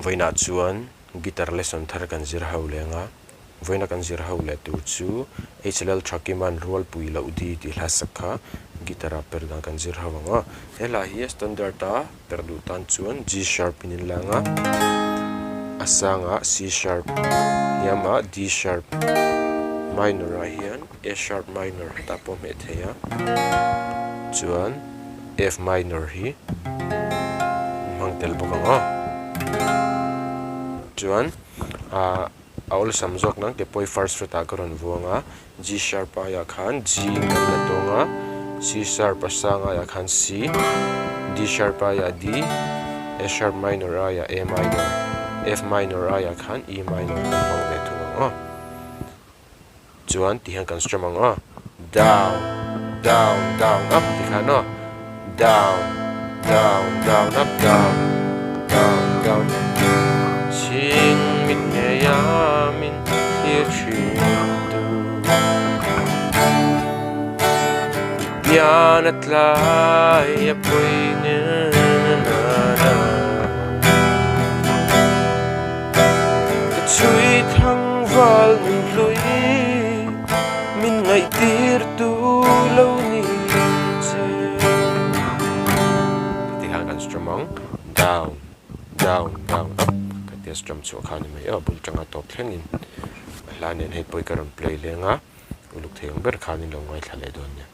Vawiinah chuan guitar lesson thar kan zir ho leng a, vawiina kan zir ho leh tur chu HLL Thakiman Rualpui Loh Di tih hla sak kha guitar ah per dan kan zir ho ang a. He hla hi a standard a per duh tan chuan G sharp in in lang a, a sangah C sharp, hniamah D sharp, minor ah hian A sharp minor hetah pawh hmeh thei a, chuan F minor hi hmang tel bawk ang aw. Chuan ah a awlsam zawk nang te pawh hi first fret ah ka rawn vuang a, G sharp aiah khan G in kan la tawng a, C sharp a sang aiah khan C, D sharp aiah D, A sharp minor aiah A minor, F minor aiah khan E minor kan hmang ve thung ang aw. Chuan ti hian kan strum ang aw, down, down, down, up ti khan aw, down, down, down, up, down, down, down, chhing mit ngei a min thlir thin tu. I pian a tlai a pawi na na na. Ka chhui thang val nun hlui min ngaihtir tu lo ni che. Ka ti khan kan strum ang down down down up ka tia strum chhuah kha ni mai a bul tanga tawp thlengin a hla nen hei pawh hi ka rawn play leng a uluk thei ang ber khanin lo ngaithla leh dawn nia.